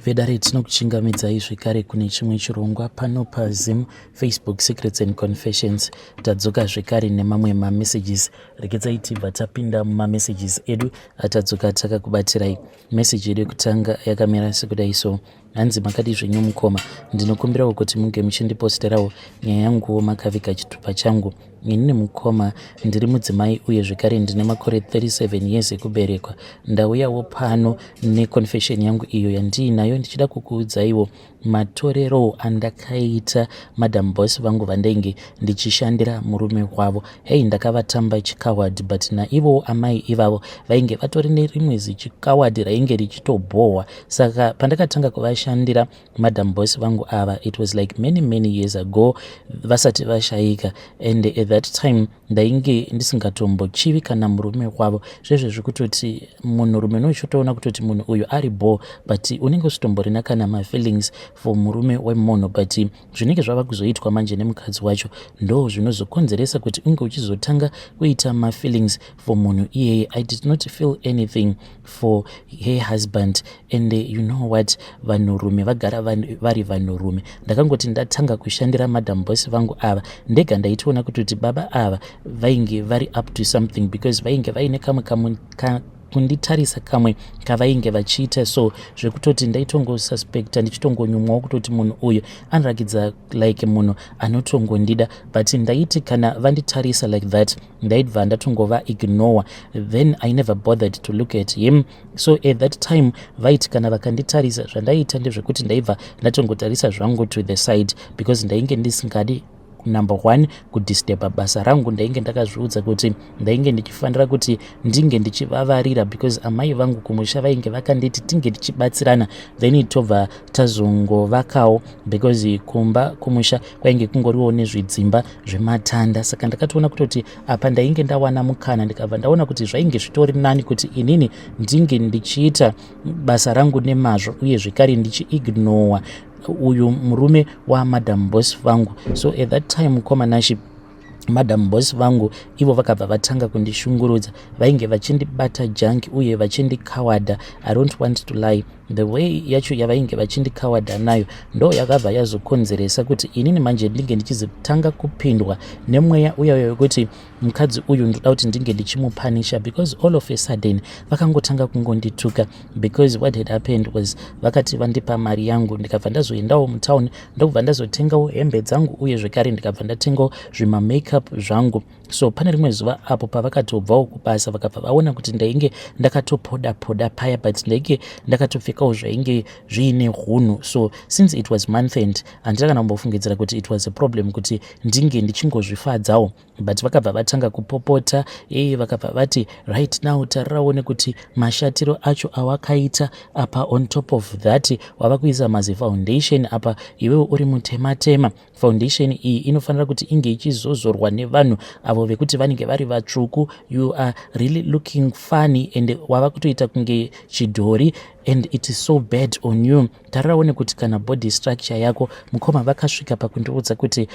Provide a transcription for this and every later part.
Vedare, tinokuchingamidzai zvekare kune chimwe chirongwa pano paZim Facebook Secrets and Confessions. Tadzoka zvekare nemamwe mamessages. Regedzai tibva tapinda mumamessages edu atadzoka takakubatirai. Meseji yedu yekutanga yakamira sekudai so. Hanzi, "Makadi zvenyu mukoma? Ndinokumbirawo kuti munge muchindiposterawo nyaya yanguwo makaviga chitupa changu. Ini nemukoma ndiri mudzimai uye zvekare ndine makore 37 years ekuberekwa. Ndauyawo pano neconfession yangu iyo yandiinayo, ndichida kukuudzaiwo matorero andakaita Madam Boss vangu vandainge ndichishandira murume wavo. Hei, ndakavatamba chicoward, but naivowo amai ivavo vainge vatori nerimwe zichicoward rainge richitobhohwa. Saka pandakatanga kuvashandira Madam Boss vangu ava, it was like many many years ago, vasati vashayika, and at that time ndainge ndisingatombochivi kana murume wavo. Zvezvo zvekutoti munhurume unochotoona kutoti munhu uyu ari bho, but unenge usitomborina kana mafeelings for murume wemunhu. But zvinenge zvava kuzoitwa manje nemukadzi wacho ndo zvinozokonzeresa kuti unge uchizotanga kuita mafeelings for munhu iyeye. I did not feel anything for her husband, and you know what, vanhurume vagara vari vanhurume. Ndakangoti ndatanga kushandira Madam Boss vangu ava, ndega ndaitoona kutoti baba ava vainge vari up to something, because vainge vaine kamwe kamwe kunditarisa kamwe kavainge vachiita. So zvekutoti ndaitongosuspecta, ndichitongonyumwawo kutoti munhu uyu anorakidza like munhu anotongondida. But ndaiti kana vanditarisa like that, ndaibva ndatongova ignore. Then I never bothered to look at him. So at that time vaiti kana vakanditarisa, zvandaiita ndezvekuti ndaibva ndatongotarisa zvangu to the side, because ndainge ndisingadi, number one, kudisturba basa rangu. Ndainge ndakazviudza kuti ndainge ndichifanira kuti ndinge ndichivavarira, because amai vangu kumusha vainge vakanditi tinge tichibatsirana, then tobva tazongovakawo, because kumba kumusha kwainge kungoriwo nezvidzimba zvematanda. Saka ndakatoona kutoti apa ndainge ndawana mukana, ndikabva ndaona kuti zvainge zvitori nani kuti inini ndinge ndichiita basa rangu nemazvo, uye zvekare ndichiignora uyu murume waMadam Boss vangu. So at that time, mukoma Nashi, Madam Boss vangu ivo vakabva vatanga kundishungurudza. Vainge vachindibata junk uye vachindikawadha. I don't want to lie, the way yacho yavainge vachindikawadha nayo ndo yakabva yazokonzeresa kuti inini manje ndinge ndichizotanga kupindwa nemweya uya wekuti mukadzi uyu ndoda kuti ndinge ndichimupunisha, because all of a sudden vakangotanga kungondituka. Because what had happened was, vakati vandipa mari yangu, ndikabva ndazoendawo mutauni, ndokubva ndazotengawo hembe dzangu, uye zvekare ndikabva ndatengawo zvimamakeup zvangu. So pane rimwe zuva apo pavakatobvawo kubasa, vakabva vaona kuti ndainge ndakatopoda poda paya, but ndainge ndakatopfekawo zvainge zviine hunhu. So since it was month end, handina kana kumbofungidzira kuti it was a problem kuti ndinge ndichingozvifadzawo. But vakabva vatanga kupopota. Ee, vakabva vati, "Right now tarirawo nekuti mashatiro acho awakaita apa, on top of that wava kuisa mazifoundation apa, iwewe uri mutematema. Foundation iyi inofanira kuti inge ichizozorwa nevanhu avo vekuti vanenge vari vatsvuku. You are really looking funny and wava kutoita kunge chidhori, and it is so bad on you. Tarirawo nekuti kana body structure yako." Mukoma, vakasvika pakundiudza kuti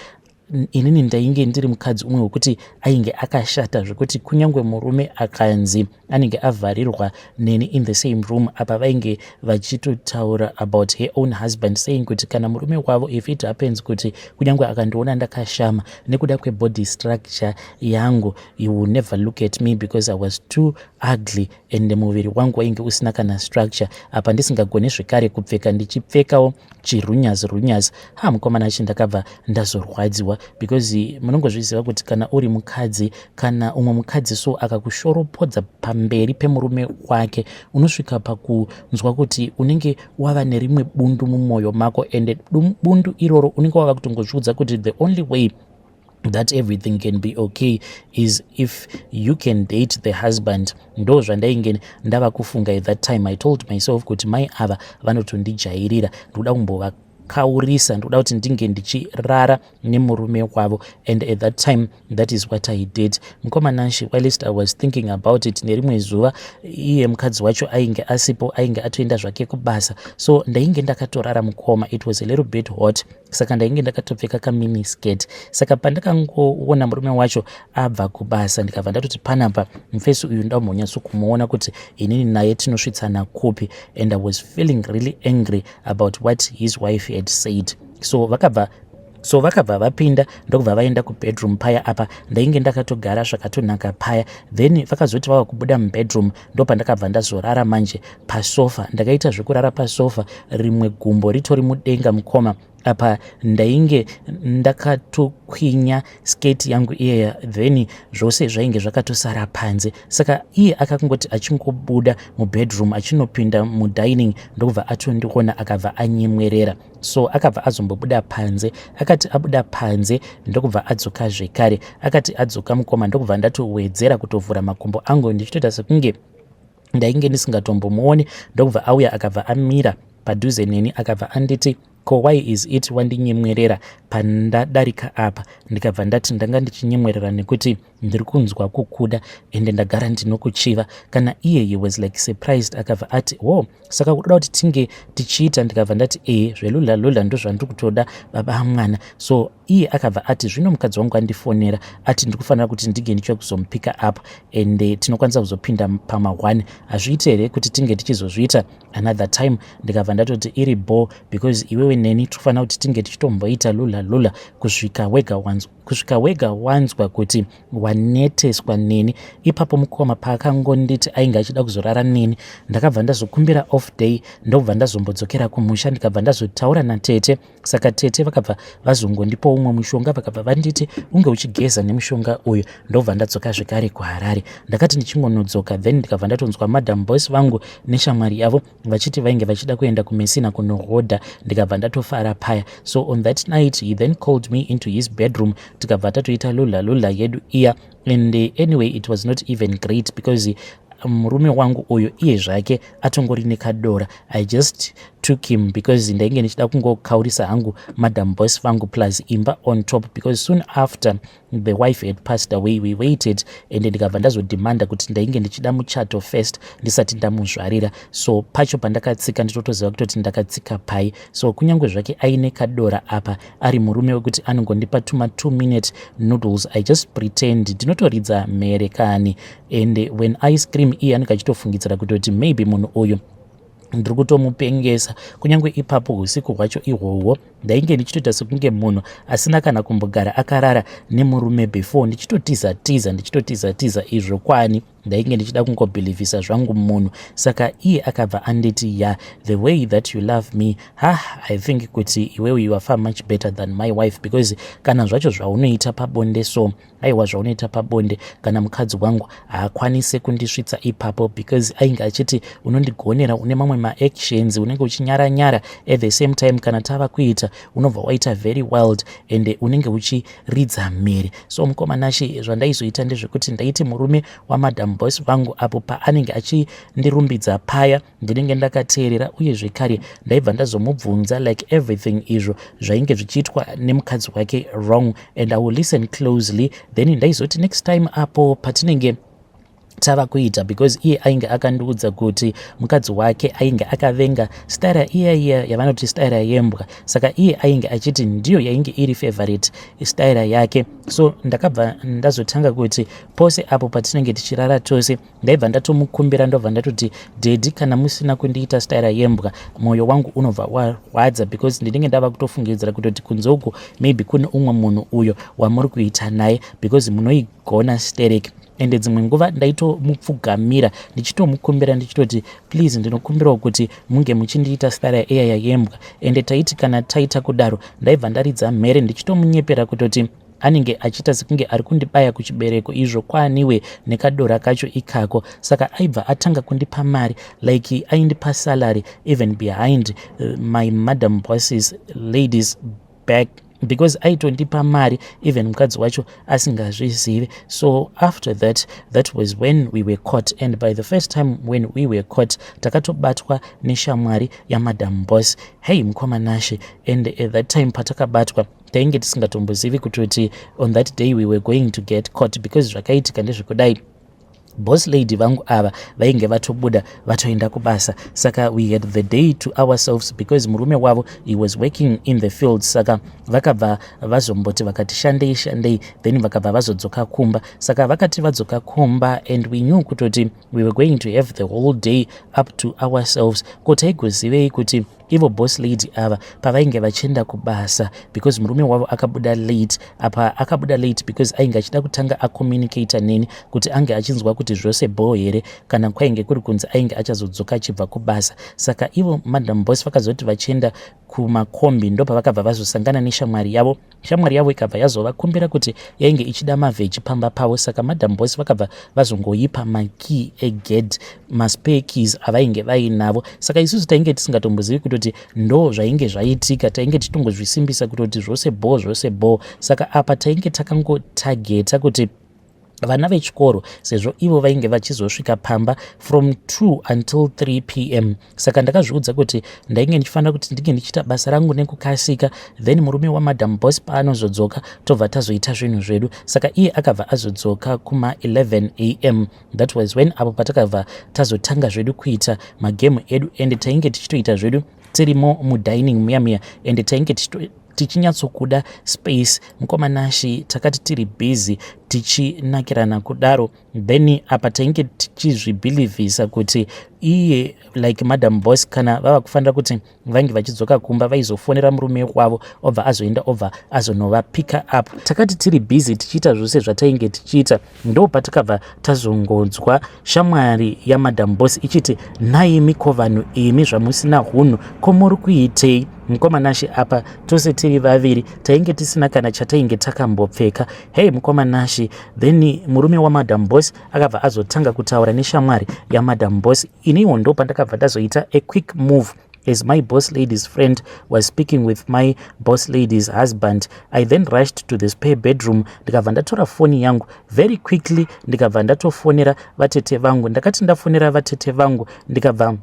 inini ndainge ndiri mukadzi umwe wekuti ainge akashata, zvekuti kunyange murume akanzi anenge avharirwa neni in the same room. Apa vainge vachitotaura about her own husband, saying kuti kana murume wavo, if it happens kuti kunyange akandiona ndakashama nekuda kwebody structure yangu, he will never look at me because I was too ugly and muviri wangu wainge usina kana structure. Apa ndisingagoni zvekare kupfeka, ndichipfekawo chirunyazi runyazi. Ha, mukomana achi, ndakabva ndazorwadziwa, because munongozviziva kuti kana uri mukadzi, kana umwe mukadzi so akakushoropodza pamberi pemurume wake, unosvika pakunzwa kuti unenge wava nerimwe bundu mumwoyo mako, and bundu iroro unenge wava kutongozviudza kuti the only way that everything can be okay is if you can date the husband. Ndo zvandainge ndava kufunga at that time. I told myself kuti mai ava vanotondijairira, ndoda kumbovakaurisa, ndoda kuti ndinge ndichirara nemurume wavo. And at that time, that is what I did, mukoma Nashi. Whilst I was thinking about it, nerimwe zuva iye mukadzi wacho ainge asipo, ainge atoenda zvake kubasa. So ndainge ndakatorara, mukoma. It was a little bit hot. Saka ndainge ndakatopfeka kamini skirt. Saka pandakangoona murume wacho abva kubasa, ndikabva ndatoti panapa mufesi uyu ndambonyatso kumuona kuti inini naye tinosvitsana kupi. And I was feeling really angry about what his wife had said. So vakabva vapinda, ndokubva vaenda kubedroom paya. Apa ndainge ndakatogara zvakatonaka paya. Then vakazoti vava kubuda mubedroom, ndopandakabva ndazorara manje pasofa. Ndakaita zvekurara pasofa, rimwe gumbo ritori mudenga, mukoma. Apa ndainge ndakatokwinya sketi yangu iyeya, then zvose zvainge zvakatosara panze. Saka iye akangoti achingobuda mubedroom achinopinda mudining, ndokubva atondiona, akabva anyemwerera. So akabva azombobuda panze. Akati abuda panze, ndokubva adzoka zvekare. Akati adzoka, mukoma, ndokubva ndatowedzera kutovhura makumbo angu, ndichitoita sekunge ndainge ndisingatombomuoni. Ndokubva auya, akabva amira padhuze neni, akabva anditi, "Ko, why is it wandinyemwerera pandadarika apa?" Ndikabva ndati, "Ndanga ndichinyemwerera nekuti ndiri kunzwa kukuda, ende ndagara ndinokuchiva." Kana iye, he was like surprised. Akabva ati, "Wo, saka kuda kuti tinge tichiita?" Ndikabva ndati, "Ee, zvelula lula ndozvandiri kutoda, baba amwana." So iye akabva ati, "Zvino mukadzi wangu andifonera, ati ndiri kufanira kuti ndinge ndichiva kuzomupika up, and tinokwanisa kuzopinda pama1. Hazviiti here kuti tinge tichizozviita another time?" Ndikabva ndatoti, "Iri bo, because iwewe neni tinofanira kuti tinge tichitomboita lula lula kusvika wega wanzwa kuti waneteswa neni." Ipapo, mukoma, paakangonditi ainge achida kuzorara neni, ndakabva ndazokumbira off day, ndobva ndazombodzokera kumusha. Ndikabva ndazotaura natete. Saka tete vakabva vazongondipa umwe mushonga, vakabva vanditi, "Unge uchigeza nemushonga uyu." Ndobva ndadzoka zvekare kuHarare. Ndakati ndichingonodzoka, then ndikabva ndatonzwa Madam Boss vangu neshamwari yavo vachiti vainge vachida kuenda kuMessina kunohodha. Ndikabva ndatofara paya. So on that night he then called me into his bedroom, tikabva tatoita lula lula yedu iya. And anyway, it was not even great because murume wangu uyu iye zvake atongori nekadora. I just took him because ndainge ndichida kungokaurisa hangu Madam Boss vangu, plus imba on top, because soon after the wife had passed away, we waited and ndikabva ndazodhimanda kuti ndainge ndichida muchato first ndisati ndamuzvarira. So pacho pandakatsika, nditotoziva kutoti ndakatsika pai. So kunyange zvake aine kadora apa, ari murume wekuti anongondipa tuma 2 minute noodles, I just pretend, ndinotoridza mhere kani. And when I scream, iye anenge achitofungidzira kutoti maybe munhu uyu ndiri kutomupengesa. Kunyange ipapo usiku hwacho ihwohwo, ndainge ndichitoita sekunge munhu asina kana kumbogara akarara nemurume before, ndichitotiza tiza, ndichitotiza tiza. Izvo kwani ndainge ndichida kungobhilivhisa zvangu munhu. Saka iye akabva anditi, "Ya, the way that you love me, ha, I think kuti iwewe you are far much better than my wife, because kana zvacho zvaunoita pabonde, so aiwa, zvaunoita pabonde, kana mukadzi wangu haakwanisi kundisvitsa ipapo," because ainge achiti, "Unondigonera, une mamwe maactions, unenge uchinyara-nyara. At the same time, kana tava kuita, unobva waita very wild and unenge uchiridza mhere." So mukoma Nashe, zvandaizoita ndezvekuti ndaiti murume waMadam Boss vangu apo paanenge achindirumbidza paya, ndinenge ndakateerera. Uye zvekare ndaibva ndazomubvunza like everything izvo zvainge zvichiitwa nemukadzi wake wrong, and I will listen closely. Then ndaizoti next time apo patinenge tava kuita, because iye ainge akandiudza kuti mukadzi wake ainge akavenga stara iya iya yavanoti stara yembwa. Saka iye ainge achiti ndiyo yainge iri favorite stara yake. So ndakabva ndazotanga kuti pose apo patinenge tichirara tose, ndaibva ndatomukumbira, ndobva ndatoti, "Daddy, kana musina kundiita stara yembwa, mwoyo wangu unobva warwadza, because ndinenge ndava kutofungidzira kutoti kunze uku maybe kune umwe munhu uyo wamuri kuita naye, because munoigona sterek." Ende dzimwe nguva ndaitomupfugamira, ndichitomukumbira, ndichitoti, "Please, ndinokumbirawo kuti munge muchindiita stara iya yembwa." Ende taiti kana taita kudaro, ndaibva ndaridza mhere, ndichitomunyepera kutoti anenge achiita sekunge ari kundibaya kuchibereko, izvo kwaniwe nekadora kacho ikako. Saka aibva atanga kundipa mari, like aindipa salary even behind my Madam Bosses ladies back, because aitondipa mari even mukadzi wacho asingazvizivi. So after that, that was when we were caught. And by the first time when we were caught, takatobatwa neshamwari yaMadam Boss. Hey, mukoma Nashe, and at that time patakabatwa, tainge tisingatombozivi kutoti on that day we were going to get caught, because zvakaitika ndezvekudai. Boss lady vangu ava vainge vatobuda vatoenda kubasa, saka we had the day to ourselves because murume wavo, he was working in the field. Saka vakabva vazomboti vakati shandei shandei, then vakabva vazodzoka kumba. Saka vakati vadzoka kumba and we knew kutoti we were going to have the whole day up to ourselves. Ko taigozivei kuti ivo boss lady ava pavainge vachienda kubasa, because murume wavo akabuda late. Apa akabuda late because ainge achida kutanga acommunicata neni kuti ange achinzwa kuti zvose bho here, kana kwainge kuri kunzi ainge achazodzoka achibva kubasa. Saka ivo Madam Boss vakazoti vachienda kumakombi, ndopavakabva vazosangana neshamwari yavo. Shamwari yavo ikabva yazovakumbira kuti yainge ichida mavheji pamba pavo. Saka Madam Boss vakabva vazongoipa makey egate, maspare keys avainge vainavo. Saka isusu tainge tisingatombozivi kutoti ndo zvainge zvaitika. Tainge tichitongozvisimbisa kutoti zvose bho, zvose bho. Saka apa tainge takangotageta kuti vana vechikoro, sezvo ivo vainge vachizosvika pamba from 2 until 3 p.m. Saka ndakazviudza kuti ndainge ndichifanira kuti ndinge ndichiita basa rangu nekukasika, then murume waMadam Boss paanozodzoka tobva tazoita zvinhu zvedu. Saka iye akabva azodzoka kuma11 a.m. That was when apo patakabva tazotanga zvedu kuita magemu edu, and tainge tichitoita zvedu tirimo mudining muya muya, and tainge tichinyatsokuda space. Mukoma Nashi, takati tiri busy tichinakirana kudaro, then apa tainge tichizvibhilivhisa kuti iye, like Madam Boss, kana vava kufanira kuti vange vachidzoka kumba, vaizofonera murume wavo, obva azoenda, obva azonovapicka up. Takati tiri busy tichiita zvose zvatainge tichiita, ndo patakabva tazongonzwa shamwari yaMadam Boss ichiti, "Naimi, ko vanhu imi zvamusina hunhu, ko muri kuitei?" Mukoma Nashi, apa tose tiri vaviri tainge tisina kana chatainge takambopfeka. Hei, mukoma Nashi, then murume waMadam Boss akabva azotanga kutaura neshamwari yaMadam Boss. Iniwo ndo pandakabva ndazoita a quick move. As my boss lady's friend was speaking with my boss lady's husband, I then rushed to the spare bedroom, ndikabva ndatora foni yangu very quickly, ndikabva ndatofonera vatete vangu. Ndakati ndafonera vatete vangu, ndikabva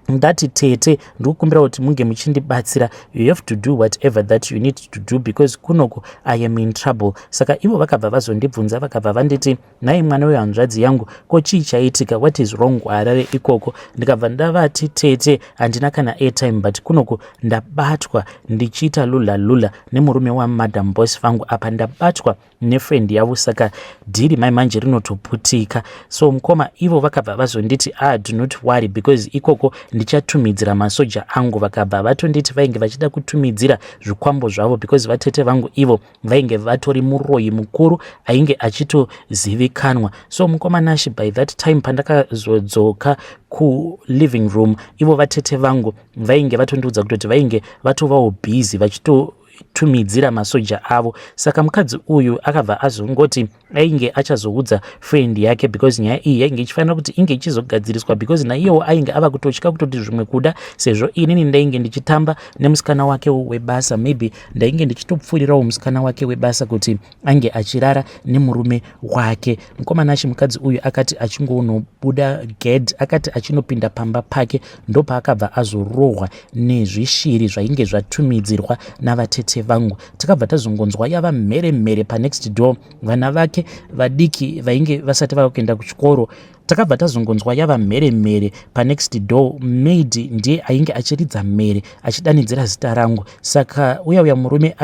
ndati, "Tete, ndikukumbira kuti munge muchindibatsira. You have to do whatever that you need to do because kunoko I am in trouble." Saka ivo vakabva vazondibvunza, vakabva vanditi, "Nhai mwana wehanzvadzi yangu, ko chii chaitika? What is wrong kuHarare ikoko?" Ndikabva ndavati, "Tete, handina kana airtime, but kunoko ndabatwa ndichiita lula lula nemurume waMadam Boss vangu. Apa ndabatwa nefriend yavo, saka dhiri mai manje rinotoputika." So mukoma, ivo vakabva vazonditi, "Ah, do not worry, because ikoko ndichatumidzira masoja angu." Vakabva vatonditi vainge vachida kutumidzira zvikwambo zvavo, because vatete vangu ivo vainge vatori muroyi mukuru ainge achitozivikanwa. So mukoma Nashi, by that time pandakazodzoka kuliving room, ivo vatete vangu vainge vatondiudza kutoti vainge vatovawo busy vachitotumidzira masoja avo. Saka mukadzi uyu akabva azongoti ainge achazoudza friend yake, because nyaya iyi yainge ichifanira kuti inge ichizogadziriswa, because naiyewo ainge ava kutotya kutoti zvimwe kuda, sezvo inini ndainge ndichitamba nemusikana wake webasa, maybe ndainge ndichitopfuurirawo musikana wake webasa kuti ange achirara nemurume wake. Mukoma Nashi, mukadzi uyu akati achingonobuda gate, akati achinopinda pamba pake, ndopaakabva azorohwa nezvishiri zvainge zvatumidzirwa navatete vangu. Takabva tazongonzwa yava mhere mhere panext door. Vana vake vadiki vainge vasati vava kuenda kuchikoro. Takabva tazongonzwa yava mhere mhere panext door. Maid ndiye ainge achiridza mhere achidanidzira zita rangu. Saka uya uya murume,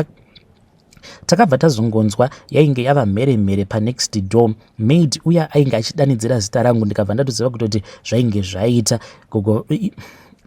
takabva tazongonzwa yainge yava mhere mhere panext door. Maid uya ainge achidanidzira zita rangu, ndikabva ndatoziva kutoti zvainge zvaita. Gogo,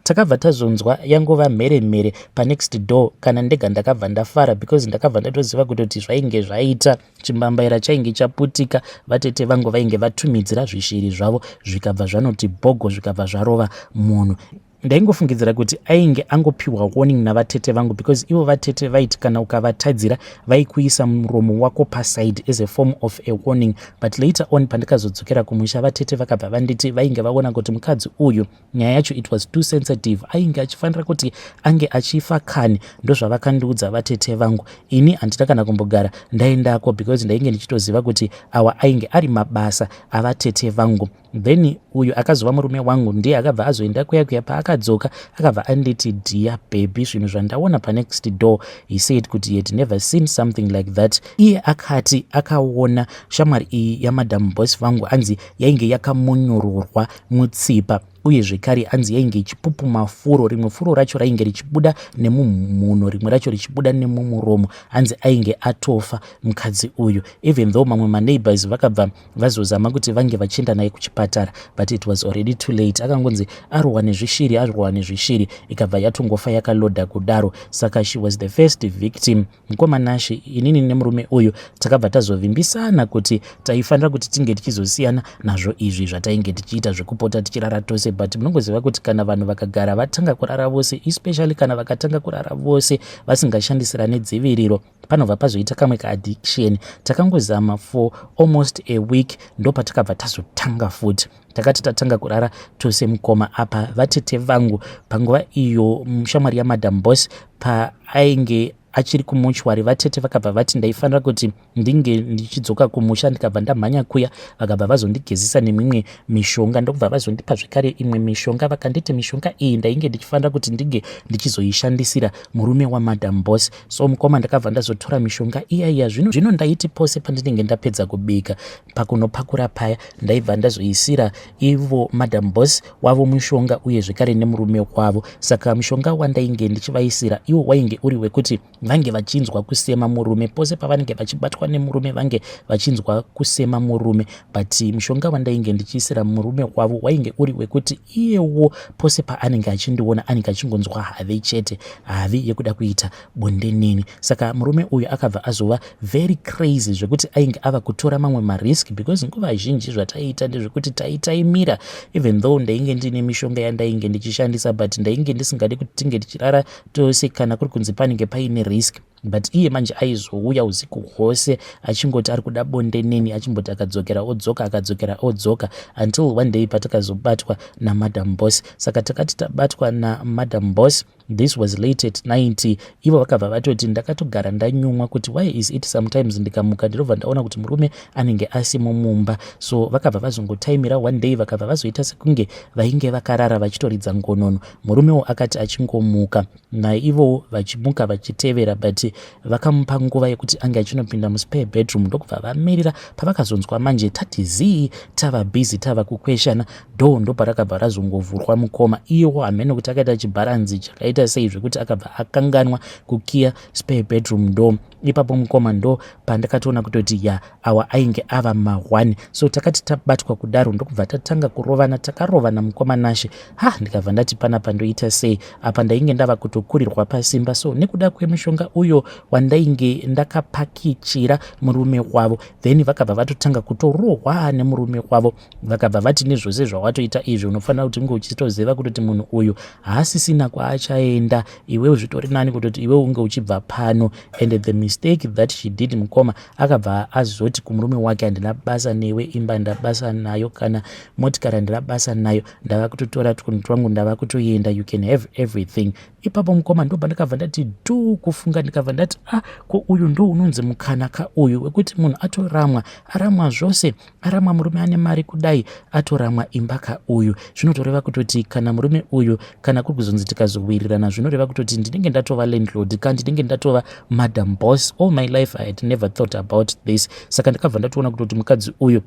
takabva tazonzwa yangova mhere mhere panext door. Kana ndega ndakabva ndafara, because ndakabva ndatoziva kutoti zvainge zvaita, chimbambaira chainge chaputika. Vatete vangu vainge vatumidzira zvishiri zvavo, zvikabva zvanoti bhogo, zvikabva zvarova munhu. Ndaingofungidzira kuti ainge angopiwa warning navatete vangu, because ivo vatete vaiti kana ukavatadzira vaikuisa muromo wako paside as a form of a warning. But later on, pandikazodzokera kumusha, vatete vakabva vanditi vainge vaona kuti mukadzi uyu, nyaya yacho it was too sensitive, ainge achifanira kuti ange achifa kani. Ndozvavakandiudza vatete vangu. Ini handina kana kumbogara ndaendako, because ndainge ndichitoziva kuti awa ainge ari mabasa avatete vangu. Then uyu akazova murume wangu ndiye akabva azoenda kuya kuya. Paakadzoka akabva anditi, "Dear baby, zvinhu zvandaona panext door." He said kuti he had never seen something like that. Iye akati akaona shamwari iyi yaMadam Boss vangu, anzi yainge yakamonyororwa mutsipa, uye zvekare anzi yainge ichipupuma furo. Rimwe furo racho rainge richibuda nemumhuno, rimwe racho richibuda nemumuromo. Hanzi ainge atofa mukadzi uyu, even though mamwe maneighbors vakabva vazozama kuti vange vachienda naye kuchipatara, but it was already too late. Akangonzi arohwa nezvishiri, arohwa nezvishiri, ikabva yatongofa yakalodha kudaro. Saka she was the first victim, mukoma Nashe. Inini nemurume uyu takabva tazovimbisana kuti taifanira kuti tinge tichizosiyana nazvo izvi zvatainge tichiita zvekupota tichirara tose. But munongoziva kuti kana vanhu vakagara vatanga kurara vose, especially kana vakatanga kurara vose vasingashandisirane dziviriro, panobva pazoita kamwe kaaddiction. Takangozama for almost a week, ndopatakabva tazotanga futi. Takati tatanga kurara tose, mukoma, apa vatete vangu panguva iyo shamwari yaMadam Boss paainge achiri kumuchwari, vatete vakabva vati ndaifanira kuti ndinge ndichidzoka kumusha. Ndikabva ndamhanya kuya, vakabva vazondigezisa nemimwe mishonga, ndokubva vazondipa zvekare imwe mishonga. Vakanditi mishonga iyi ndainge ndichifanira kuti ndinge ndichizoishandisira murume waMadam Boss. So mukoma, ndakabva ndazotora mishonga iya iya. Zvino ndaiti pose pandinenge ndapedza kubika, pakunopakura paya, ndaibva ndazoisira ivo Madam Boss wavo mushonga, uye zvekare nemurume wavo. Saka mushonga wandainge ndichivaisira iwo wainge uri wekuti vange vachinzwa kusema murume pose pavanenge vachibatwa nemurume, vange vachinzwa kusema murume. But mushonga wandainge ndichiisira murume wavo wainge uri wekuti iyewo pose paanenge achindiona anenge achingonzwa havi chete, havi yekuda kuita bonde neni. Saka murume uyu akabva azova very crazy zvekuti ainge ava kutora mamwe marisk, because nguva zhinji zvataiita ndezvekuti taitaimira. Even though ndainge ndine mishonga yandainge ndichishandisa, but ndainge ndisingadi kuti tinge tichirara tose kana kuri kunzi panenge paine risk. But iye manje aizouya usiku hwose achingoti ari kuda bonde neni, achimboti akadzokera odzoka, akadzokera odzoka, until one day patakazobatwa naMadam Boss. Saka takati tabatwa naMadam Boss, this was late at 90, ivo vakabva vatoti ndakatogara ndanyumwa kuti why is it sometimes ndikamuka ndinobva ndaona kuti murume anenge asimo mumba. So vakabva vazongotaimira one day, vakabva vazoita sekunge vainge vakarara vachitoridza ngonono. Murumewo akati achingomuka, naivowo vachimuka vachitevera, but vakamupa nguva yekuti ange achinopinda muspare bedroom, ndokubva vamirira. Pavakazonzwa manje tati zii, tava busy, tava kukweshana, door ndoparakabva razongovhurwa, mukoma. Iyewo hamene kuti akaita chibharanzi chakaita sei zvekuti akabva akanganwa kukiya spare bedroom door. Ipapo, mukoma, ndo pandakatoona kutoti ya, awa ainge ava ma1. So takati tabatwa kudaro, ndokubva tatanga kurovana. Takarovana, mukoma Nashe. Ha, ndikabva ndati panapa ndoita sei? Apa ndainge ndava kutokurirwa pasimba. So nekuda kwemushonga uyo wandainge ndakapakichira murume wavo, then vakabva vatotanga kutorohwa nemurume wavo. Vakabva vati, "Nezvose zvawatoita izvi, unofanira kuti unge uchitoziva kutoti munhu uyu haasisina kwaachaenda. Iwewe zvitori nani kutoti iwewe unge uchibva pano." And the mistake that she did, mukoma, akabva azoti kumurume wake, "Handina basa newe. Imba ndabasa nayo, kana motikari handina basa nayo. Ndava kutotora tunhu twangu, ndava kutoenda. You can have everything." Ipapo, mukoma, ndobva ndakabva ndati dhu kufunga. Ndikabva ndati, "Ah, ko uyu ndo unonzi mukanaka uyu wekuti munhu atoramwa, aramwa zvose, aramwa murume ane mari kudai, atoramwa imba ka uyu. Zvinotoreva kutoti kana murume uyu, kana kuri kuzonzi tikazowirirana, zvinoreva kutoti ndinenge ndatova landlord ka, ndinenge ndatova Madam Boss." All my life I had never thought about this. Saka ndakabva ndatoona kutoti mukadzi uyu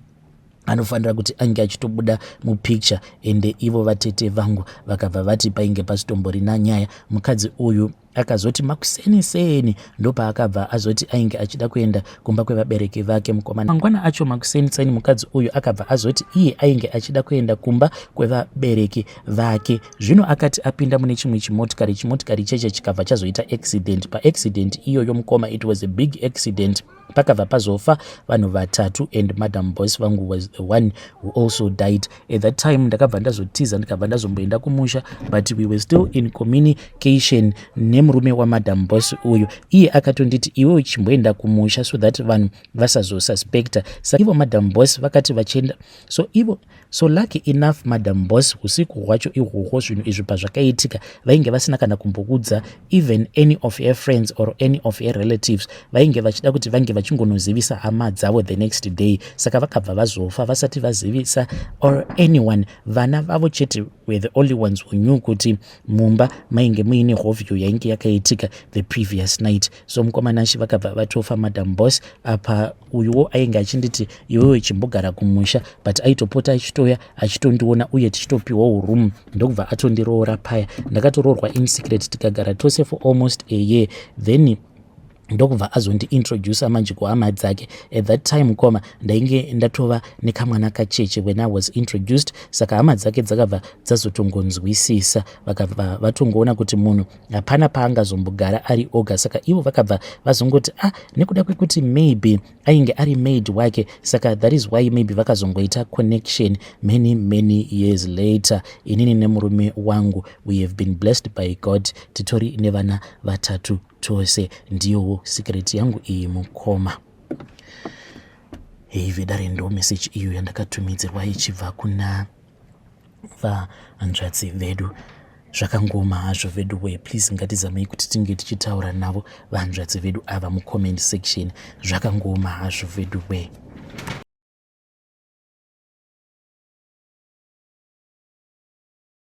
anofanira kuti ange achitobuda mupicture. Ende ivo vatete vangu vakabva vati painge pasitomborina nyaya. Mukadzi uyu akazoti makuseni seni ndopaakabva azoti ainge achida kuenda kumba kwevabereki vake. Mukomana, mangwana acho makuseni seni, mukadzi uyu akabva azoti iye ainge achida kuenda kumba kwevabereki vake. Zvino akati apinda mune chimwe chimotikari, chimotikari cheche chikabva chazoita accident. Paaccident iyoyo, mukoma, it was a big accident. Pakabva pazofa vanhu vatatu, and Madam Boss vangu was the one who also died at that time. Ndakabva ndazotiza, ndikabva ndazomboenda kumusha, but we were still in communication. Nemurume waMadam Boss uyu, iye akatonditi, "Iwewe chimboenda kumusha so that vanhu vasazosuspecta." Saka ivo Madam Boss vakati vachienda, so ivo, so lucky enough, Madam Boss usiku hwacho ihwohwo zvinhu izvi pazvakaitika, vainge vasina kana kumboudza even any of her friends or any of her relatives. Vainge vachida kuti vange vachingonozivisa hama dzavo the next day. Saka vakabva vazofa vasati vazivisa or anyone. Vana vavo chete were the only ones who knew kuti mumba mainge muine hovyo yainge yakaitika the previous night. So mukomanashi, vakabva vatofa Madam Boss. Apa uyuwo ainge achinditi, "Iwewe chimbogara kumusha," but aitopota achitoya achitondiona uye tichitopiwawo room. Ndokubva atondiroora paya. Ndakatoroorwa in secret, tikagara tose for almost a year. Then ndokubva azondiintroduca manje kuhama dzake. At that time, koma, ndainge ndatova nekamwana kacheche when I was introduced. Saka hama dzake dzakabva dzazotongonzwisisa, vakabva vatongoona kuti munhu hapana paangazombogara ari oga. Saka ivo vakabva vazongoti, ah, nekuda kwekuti maybe ainge ari maid wake, saka that is why maybe vakazongoita connection many, many years later. Inini nemurume wangu, we have been blessed by God, titori nevana vatatu tose. Ndiyowo secret yangu iyi, mukoma. Hei vedare, ndo message iyo yandakatumidzirwa ichibva kuna vahanzvadzi vedu. Zvakangoma hazvo vedu we. Please, ngatizamei kuti tinge tichitaura navo vahanzvadzi vedu ava mucomment section. Zvakangoma hazvo vedu we.